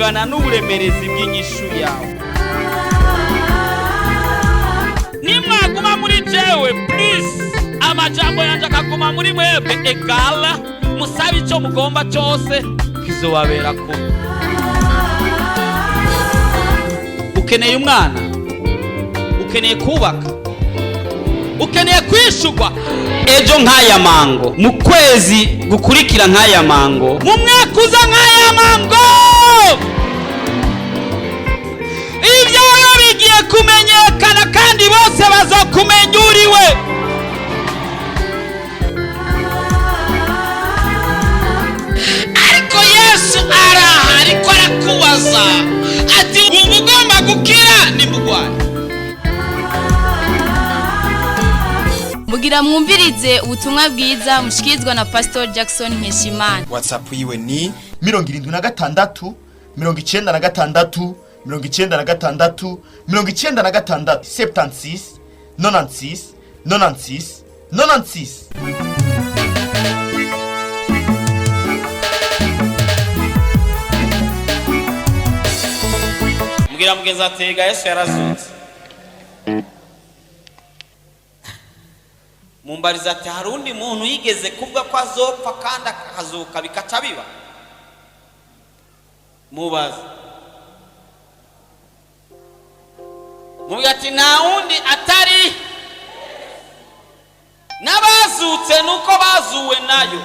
Bungana n'uburemerezi bw'inyishu yawe. Nimwaguma muri jewe, please, amajambo yanjye akaguma muri mwebwe, egala musabe icyo mugomba cyose, kizobabera ko. Ukeneye umwana, ukeneye kubaka, ukeneye kwishurwa ejo nk'aya mango, mu kwezi gukurikira nk'aya mango, mu mwaka uza nk'aya mango. Ibyawe bigiye kumenyekana kandi bose bazokumenya uriwe. Ariko Yesu araha, ariko arakubaza ati: "Wumva ugomba gukira nimugwaye?" Mugira mwumvirize ubutumwa bwiza mushikirizwa na Pastor Jackson Nkeshimana. WhatsApp yiwe ni 76 96 96 96, 76 96 96 96. Mbwira mugenzi atega: "Yesu yarazutse." Mumbariza ati: "Hari undi muntu yigeze kuvuga ko azopfa kandi akazuka bikaca biba?" Mubaze, mubwira ati: "Nta wundi atari n'abazutse, nuko bazuwe nayo."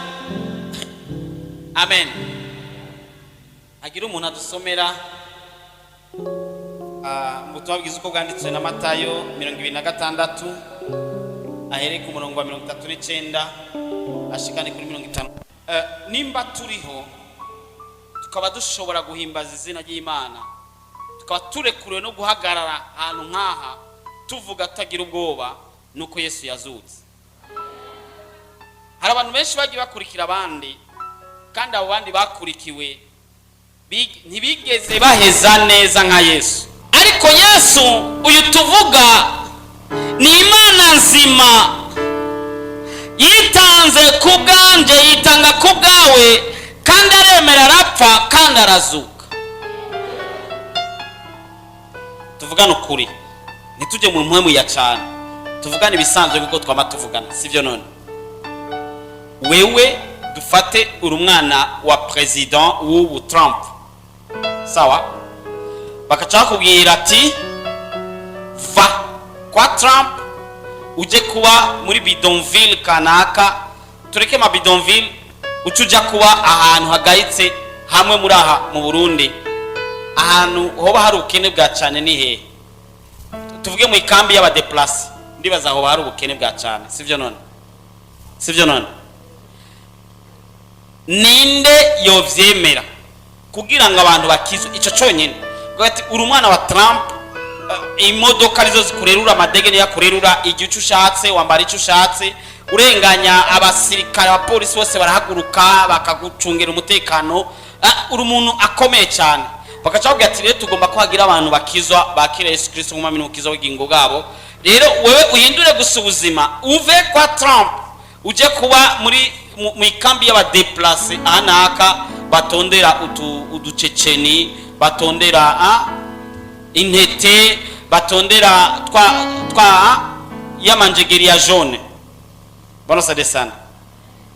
Amen. Hagira umuntu adusomera mu butumwa bwiza uko bwanditswe na Matayo 26, ahereye ku murongo wa 39 ashikane kuri 50. Nimba turiho, tukaba dushobora guhimbaza izina ry'Imana, tukaba turekuriwe no guhagarara ahantu nk'aha tuvuga tutagira ubwoba, nuko Yesu yazutse. Hari abantu benshi bagiye bakurikira abandi, kandi abo bandi bakurikiwe ntibigeze baheza neza nka Yesu. Ariko Yesu uyu tuvuga ni Imana nzima, yitanze ku bwanje, yitanga ku bwawe, kandi aremera arapfa kandi arazuka. Tuvugane ukuri, ntitujye mu mpwemu ya cyane, tuvugane ibisanzwe kuko twama tuvugana, sibyo? None wewe, dufate uri umwana wa president w'ubu Trump, sawa? Bakaca bakubwira ati: "Va kwa Trump ujye kuba muri bidonville kanaka." Tureke ma bidonville, uce ujya kuba ahantu hagayitse hamwe muri aha mu Burundi, ahantu hoba hari ubukene bwa cyane ni hehe? Tuvuge mu ikambi y'aba déplacés, ndibaza hoba hari ubukene bwa cyane, sibyo none? Sibyo none? Ninde yovyemera kugira ngo abantu bakizwe ico conyene? Uvuga ati uri umwana wa Trump, imodoka arizo zikurerura, amadege niyo akurerura, igihe ico ushatse wambara ico ushatse, urenganya abasirikare, abapolisi bose barahaguruka bakagucungira umutekano. Uri umuntu akomeye cyane. Bakaca bakubwira ati: "Rero tugomba ko hagira abantu bakizwa, bakira Yesu Kristo nk'umwami n'umukiza w'ubugingo bwabo. Rero wewe uhindure gusa ubuzima, uve kwa Trump uje kuba muri mu ikambi y'aba déplacés aha n'aka, batondera uduceceni, batondera intete, batondera twa twa y'amanjegeri ya jaune." Bwana sade sana.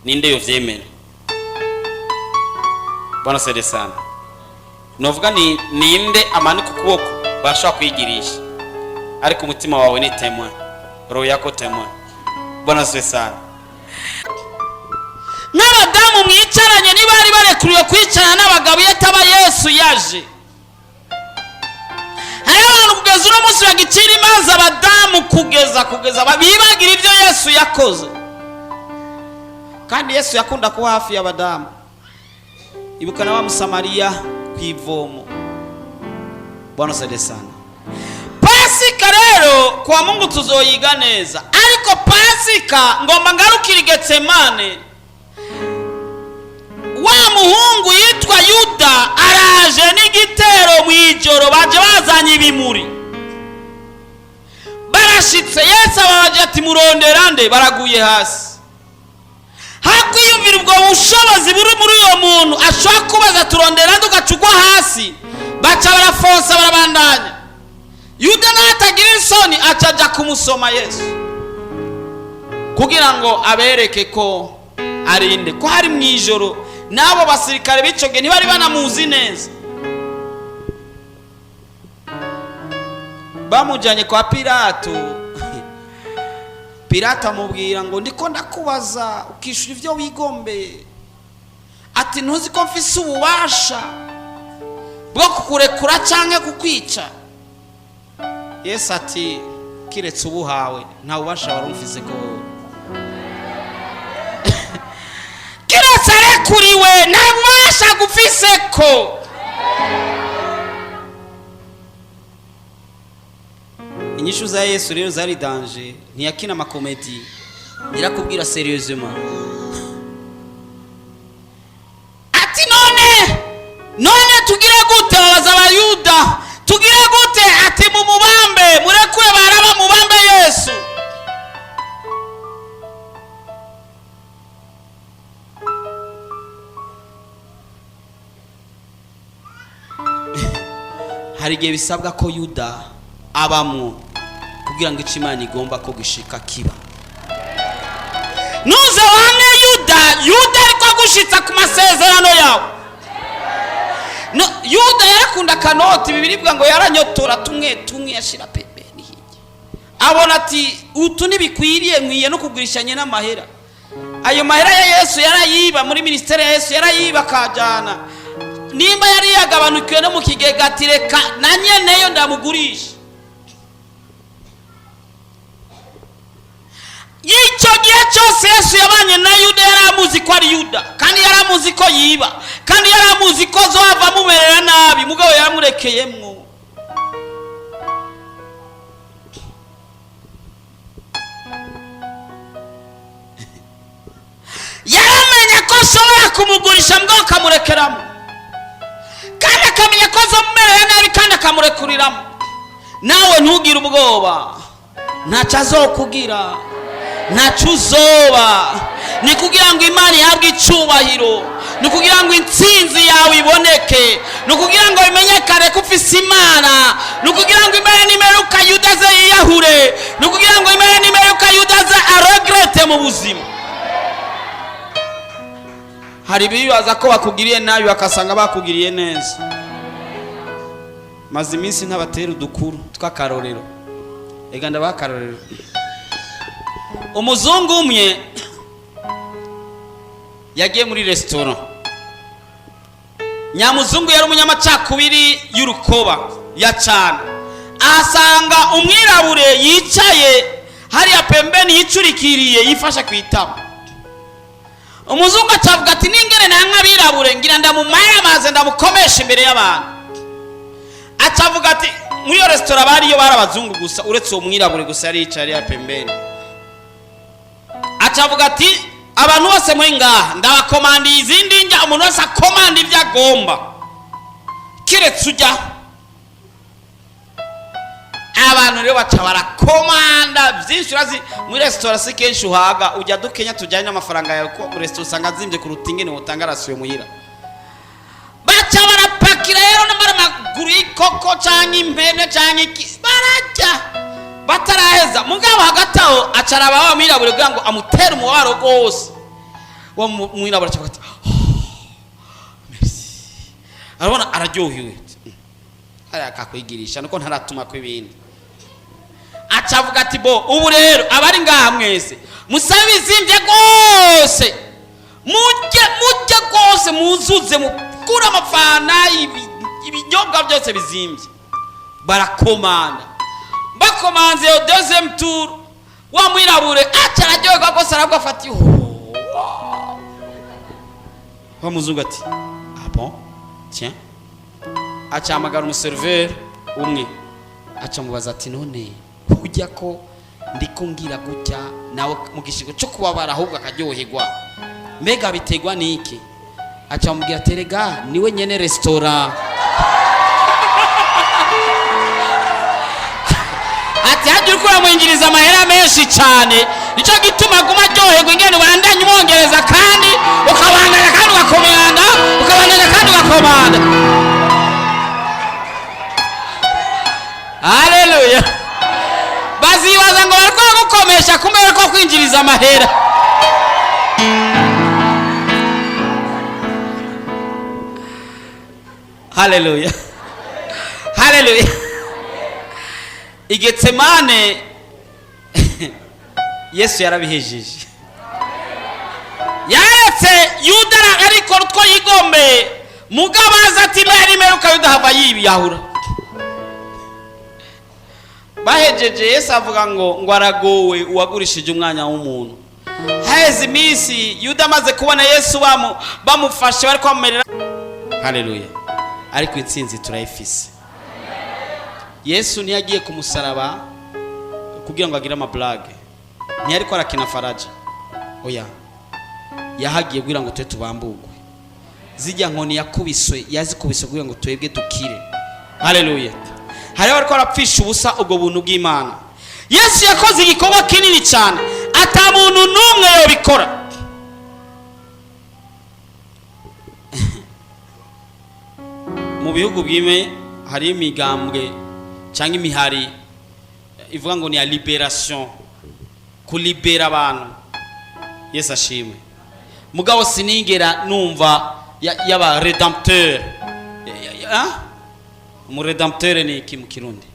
Ninde yovyemera? Bwana sade sana. Novuga ni ninde amanika ukuboko? Bashobora kwigirisha, ariko umutima wawe ni témoin, roho yako témoin. Bwana sade sana. N'abadamu mwicaranye ntibari barekuriwe kwicarana n'abagabo iyo ataba Yesu yaje. Hariho abantu kugeza uno munsi bagicira imanza abadamu, kugeza bibagira ibyo Yesu yakoze. Kandi Yesu yakunda kuba hafi y'abadamu. Ibuka na wa Musamariya ku ivomo. Bwana sade sana. Pasika rero kwa Mungu tuzoyiga neza, ariko Pasika ngomba ngarukire Getsemane. Wa muhungu yitwa Yuda araje n'igitero mu ijoro, baje bazanye ibimuri, barashitse. Yesu ababaje ati: "Murondera nde?" Baraguye hasi. Hakwiyumvira ubwo bushobozi buri muri uyo muntu ashobora kubaza "Turondera nde?" ugaca ugwa hasi. Baca barafonsa, barabandanya. Yuda natagira isoni, aca aja kumusoma Yesu kugira ngo abereke ko arinde ko hari mu ijoro. N'abo basirikare b'icyo gihe ntibari banamuzi neza. Bamujyanye kwa Pilato. Pilato amubwira ngo: "Ndiko ndakubaza ukishyura ibyo wigombeye." Ati: "Ntuzi ko mfise ububasha bwo kukurekura cyangwa kukwica?" Yesu ati: "Kiretse ubuhawe, nta bubasha wari umfise ko wowe." Kiretse arekuriwe, nta bubasha gufise ko. Inyishu za Yesu rero zari danger. Ntiyakina amacomédie, irakubwira sérieusement ati: "None tugire gute?" Babaza Abayuda: "Tugire gute?" Ati: "Mumubambe, murekure Baraba, mubambe Yesu." Hari igihe bisabwa ko Yuda abamwo kugira ngo icyo Imana igomba ko gishika kiba. Nuze wange Yuda, Yuda ariko agushitsa ku masezerano yawe. No, Yuda yarakunda akanoti. Bibiribwa ngo yaranyotora tumwe tumwe, yashira pembeni hirya, abona ati: "Utu ntibikwiriye, nkwiye no kugurishanya n'amahera." Ayo mahera ya Yesu yarayiba muri minisiteri ya Yesu, yarayiba akajyana. Nimba yari yagabanukiwe no mu kigega, ati: "Reka na nyeneyo ndamugurisha." Icyo gihe cyose Yesu yabanye na Yuda, yari amuzi ko ari Yuda, kandi yari amuzi ko yiba, kandi yari amuzi ko azohava amumerera nabi. Mugabo yamurekeyemwo. Yaramenye ko ashobora kumugurisha, mbwa akamurekeramo, kandi akamenya ko azomumerera nabi, kandi akamurekuriramwo. Nawe ntugire ubwoba, ntacyo azokugira, ntacyo uzoba. Ni kugira ngo Imana ihabwe icubahiro, ni kugira ngo intsinzi yawe iboneke, ni ukugira ngo bimenyekane ko ufise Imana, ni ukugira ngo imere nimeruka Yuda aze yiyahure, ni ukugira ngo imere nimeruka Yuda aze aregrette mu buzima. Hari ibibaza ko bakugiriye nabi, bakasanga bakugiriye neza. Maze iminsi ntabatera udukuru tw'akarorero. Ega ndabaha akarorero. Umuzungu umwe yagiye muri resitora. Nyamuzungu yari umunyamacakubiri y'urukoba ya cana. Ahasanga umwirabure yicaye hariya pembeni, yicurikiriye, yifashe ku itama. Umuzungu acavuga ati: "Ningene namwe abirabure, ngira ndamumaramaze, ndamukomesha imbere y'abantu." Acavuga ati, muri iyo resitora bariyo bari abazungu gusa, uretse uwo mwirabure gusa yari yicaye hariya pembeni. Acavuga ati: "Abantu bose muri ngaha, ndabakomandiye izindi njya, umuntu wese akomanda ibyo agomba kiretse ujya." Abantu rero baca barakomanda byinshi. Urazi muri resitora si kenshi uhaga, ujya dukenya tujyanye n'amafaranga yawe, ko muri resitora usanga azimbye kuruta ingene utanga ration muhira. Baca barapakira rero n'amara amaguru y'ikoko cyangwa impene cyangwa iki, barajya bataraheza. Mugabo hagati aho acaraba wa mwirabure kugira ngo amutere umubabaro rwose. Wa mwirabure acavuga ati: "Oh, merci." Arabona araryohewe, hariya akakwigirisha nuko ntaratuma ko ibindi. Acavuga ati: "Bo ubu rero abari ngaha mwese musabe ibizimbye rwose, mujye mujye rwose, muzuze, mukure amafana, ibinyobwa byose bizimbye." Barakomanda. Bakomanze iyo deuxième tour, wa mwirabure aca araryoherwa rwose, arabwo afata. Wa muzungu ati: "Ah bon, tiens." Acahamagara umuserveur umwe, acamubaza ati: "None ujya ko ndiko ngira gutya, nawe mu gishigo cyo kubabara ahubwo akaryoherwa, mbega biterwa n'iki?" Acamubwira ati: "Erega niwe nyene resitora." Ati: "Hajya uriko uramwinjiriza amahera menshi cyane, nicyo gituma aguma aryoherwa ingene ubandanya umwongereza, kandi ukabandanya, kandi ugakomanda, ukabandanya, kandi ugakomanda." Haleluya! Bazibaza ngo bariko bagukomesha, kumbe bariko kwinjiriza amahera. Haleluya, haleluya! Igetsemane Yesu yarabihejeje, yaretse Yuda ariko utwo yigombeye. Mugabo aza ati mbere imeruka, Yuda hava yibiyahura. Bahejeje, Yesu avuga ngo aragowe uwagurishije umwanya w'umuntu. Haheze iminsi, Yuda amaze kubona Yesu bamufashe bari kwamumerera. Haleluya! Ariko intsinzi turayifise. Yesu ntiyagiye ku musaraba kugira ngo agire amaburage, ntiyariko arakina faraja, oya. Yahagiye kugira ngo tube tubambugwe. Zijya nkoni yakubiswe, yazikubiswe kugira ngo twebwe dukire. Haleluya! Hariho bariko barapfisha ubusa ubwo buntu bw'Imana. Yesu yakoze igikorwa kinini cyane ata muntu n'umwe yobikora. Mu bihugu bimwe hari imigambwe cyangwa imihari ivuga ngo ni ya liberation, kulibera abantu. Yesu ashimwe! Mugabo sinigera numva yaba redempteur. Umu redempteur ni iki mu Kirundi?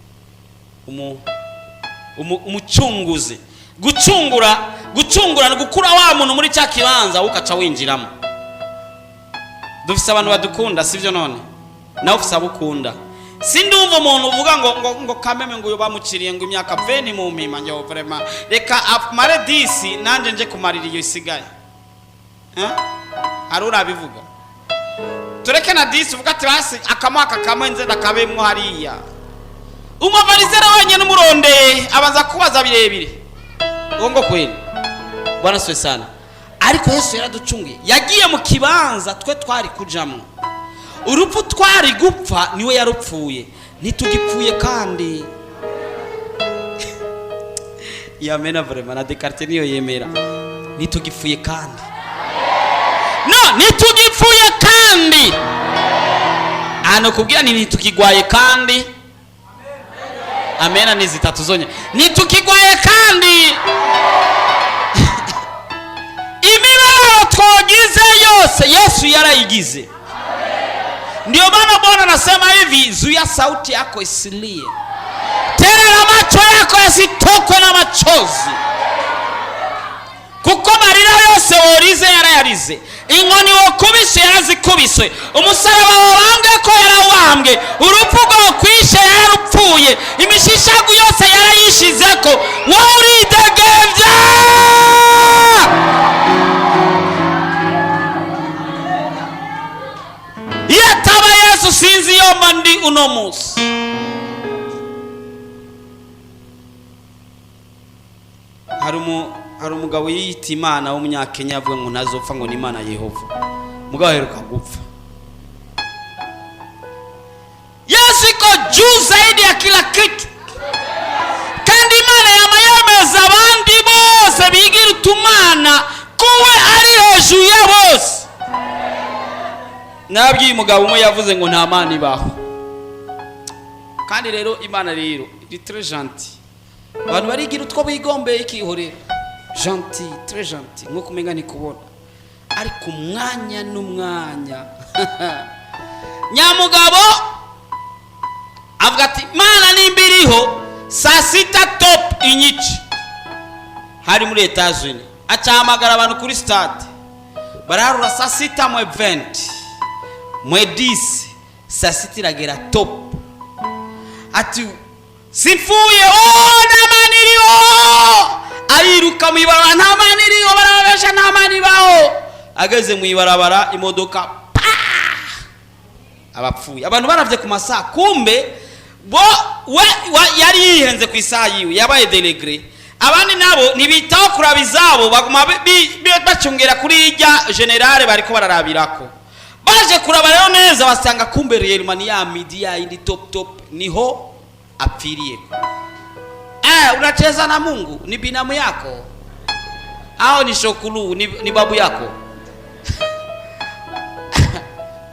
Umucunguzi. Gucungura, gucungura ni gukura wa muntu muri cya kibanza ukaca winjiramo. Dufise abantu badukunda, sivyo? None nawe ufise abo ukunda. Sindumva umuntu uvuga ngo kameme, ngo uyu bamuciriye ngo imyaka 20 mu mpima, ngo vraiment reka amare 10, nanje nje kumarira iyo isigaye. Eh? Hari urabivuga? Tureke na 10, uvuga ati basi akamwaka kamwe nze ndakabemwo hariya. Umavarizera wenyine umurondeye abanza kubaza birebire uwo ngo kweli. Bwana siwe sana! Ariko Yesu yaraducunguye, yagiye mu kibanza twe twari kujamwo. Urupfu twari gupfa niwe yarupfuye, ntitugipfuye. Kandi yamena vraiment na Descartes niyo yemera. Ntitugipfuye kandi, no ntitugipfuye kandi. Ahantu kubwira ni ntitukigwaye kandi. Amena ni zitatu zonyine. Ntitukigwaye kandi. Imibabaro twogize yose Yesu yarayigize. Ndio maana Bwana anasema hivi: "Zuia sauti yako isilie, tena na macho yako yasitokwe na machozi." Kuko marira yose worize yarayarize, inkoni wokubise yarazikubiswe, umusaraba wabambwe ko yarawambwe, urupfu rwokwishe yararupfuye, imishishagu yose yarayishizeko. Wowe uridegevya. Iyo ataba Yesu, sinzi iyo mba ndi uno munsi. Hari umugabo yiyita Imana w'Umunyakenya, avuga ngo ntazopfa, ngo ni Imana Yehova. Mugabo aheruka gupfa. Yesu iko juu zaidi ya kila kitu, kandi Imana yama yemeza abandi bose bigira utumana ko we ari hejuru ya bose. Nabwiye umugabo umwe yavuze ngo nta Mana ibaho. Kandi rero Imana rero iri très gentil. Abantu barigira utwo bigombeye, ikihorera. Gentil, très gentil, nkuko umenga ni kubona. Ariko umwanya n'umwanya, nyamugabo avuga ati: "Mana nimba iriho, saa sita top inyici." Hari muri Etats-Unis. Acahamagara abantu kuri stade, baraharura saa sita mwe 20 mwe 10, saa sita iragera top. Ati: "Sipfuye, oh, nta Mana iriho!" Ariruka mu ibarabara: "Nta Mana iriho, barababesha, nta Mana ibaho!" Ageze mu ibarabara, imodoka pa, abapfuye. Abantu baravye ku masaha, kumbe bo we yari yihenze ku isaha yiwe, yabaye déréglé. Abandi nabo ntibitaho kuraba izabo, baguma bacungera kuri irya générale bariko bararabirako. Baje kuraba rero neza, basanga kumbe réellement ni ya midi ya yindi top top niho apfiriye. Eh, unacheza na Mungu? Ni binamu yako au ni shokulu, ni babu yako?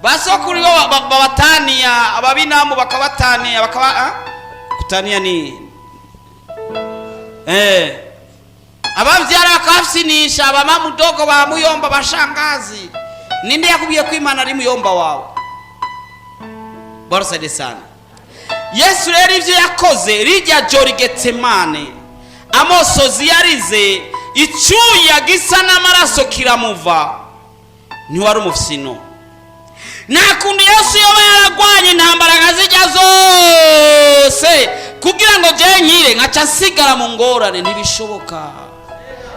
Basokuru bo babataniya, ababinamu bakabataniya, bakaba ah? Kutania ni abavyara bakabafyinisha, abama mudogo ba muyomba, bashangazi. Ninde yakubwiye ko Imana ari muyomba wawe? Borosede sana. Yesu rero ibyo yakoze rijya joro Getsemane, amosozi yarize, icyuya gisa n'amaraso kiramuva, ntiwari umufyino. Nta kuntu Yesu yoba yaragwanye intambara nka zijya zose kugira ngo jye nkire, nkaca nsigara mu ngorane. Ntibishoboka.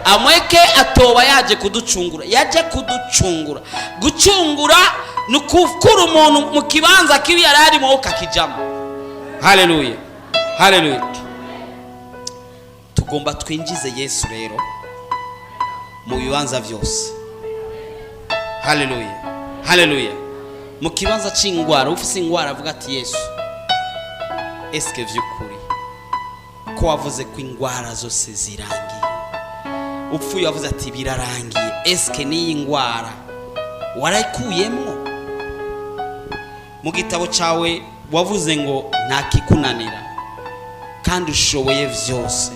Amweke atoba yaje kuducungura, yaje kuducungura. Gucungura ni ukukura umuntu mu kibanza kibi yari arimo ukakijamo. Haleluya, haleluya. Tugomba twinjize Yesu rero mu bibanza byose. Haleluya, haleluya. Mu kibanza cy'ingwara, ufise ingwara avuga ati: "Yesu, eske vy'ukuri ko wavuze ko ingwara zose zirangiye, upfuye wavuze ati birarangiye, eske n'iyi ngwara warayikuyemwo? Mu gitabo cyawe wavuze ngo nta kikunanira kandi ushoboye vyose,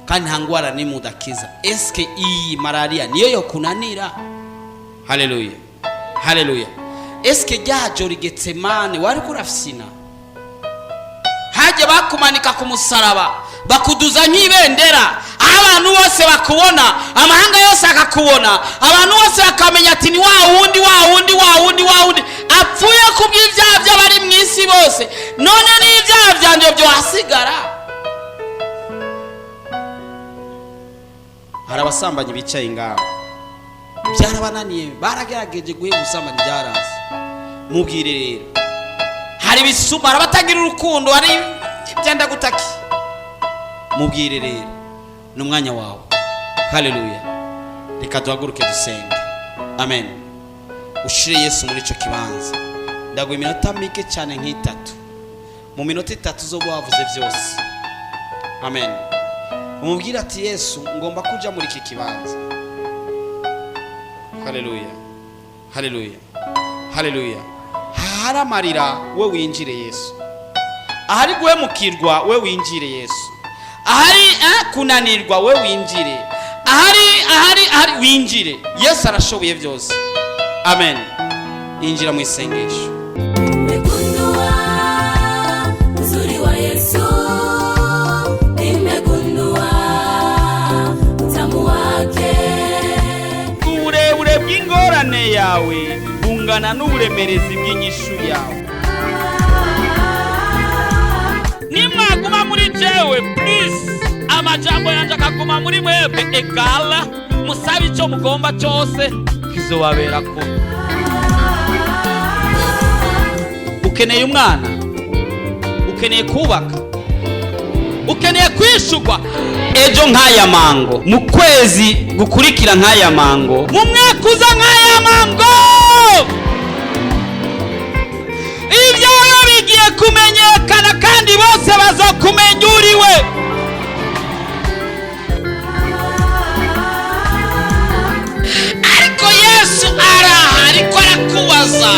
kandi nta ngwara n'imwe udakiza. Eske iyi malariya niyo yokunanira?" Haleluya, haleluya. Eske rya joro Getsemane wari kurafyina, hajya bakumanika ku musaraba, bakuduza nk'ibendera, aho abantu bose bakubona, amahanga yose akakubona, abantu bose bakamenya ati ni wa wundi, wa wundi, wa wundi, wa wundi apfuye ku bw'ibyaha by'abari mu isi bose, none n'ibyaha byanjye byohasigara? Hari abasambanyi bicaye ngaho, byarabananiye, baragerageje guheba ubusambanyi, byaranze. Mubwire rero, hari ibisuma, hari abatagira urukundo, hari ibyenda gutaki. Mubwire rero, ni umwanya wawe. Haleluya. Reka duhaguruke dusenge. Amen. Ushire Yesu muri icyo kibanza. Ndaguha iminota mike cyane, nk'itatu. Mu minota 3 zo wavuze byose. Amen. Umubwire ati: "Yesu, ngomba kuja muri iki kibanza." Haleluya, haleluya, haleluya. Ahari amarira, we winjire Yesu. Ahari guhemukirwa, we winjire Yesu. Ahari kunanirwa, we winjire. Ahari, ahari, ahari, winjire Yesu. Arashoboye byose. Amen. Injira mu isengesho. Nimegundua uzuri wa Yesu, nimegundua utamu wake. Uburebure bw'ingorane yawe bungana n'uburemerezi bw'inyishu yawe. Nimwaguma muri jewe, please, amajambo yanjye akaguma muri mwebwe, egala musabe icyo mugomba cyose, kizobabera kuba. Ukeneye umwana, ukeneye kubaka, ukeneye kwishurwa ejo nk'aya mango, mu kwezi gukurikira nk'aya mango, mu mwaka uza nk'aya mango. Ibyawe bigiye kumenyekana kandi bose bazokumenya uriwe. Ariko Yesu araha, ariko arakubaza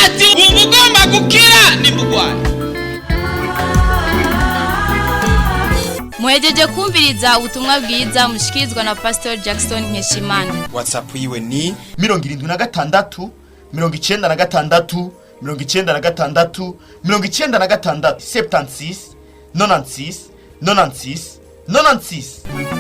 ati: "Uba ugomba gukira nimugwaye." Muhejeje kumviriza ubutumwa bwiza mushikirizwa na Pastor Jackson Nkeshimana. WhatsApp yiwe ni 76 96 96 96, 76 96 96 96.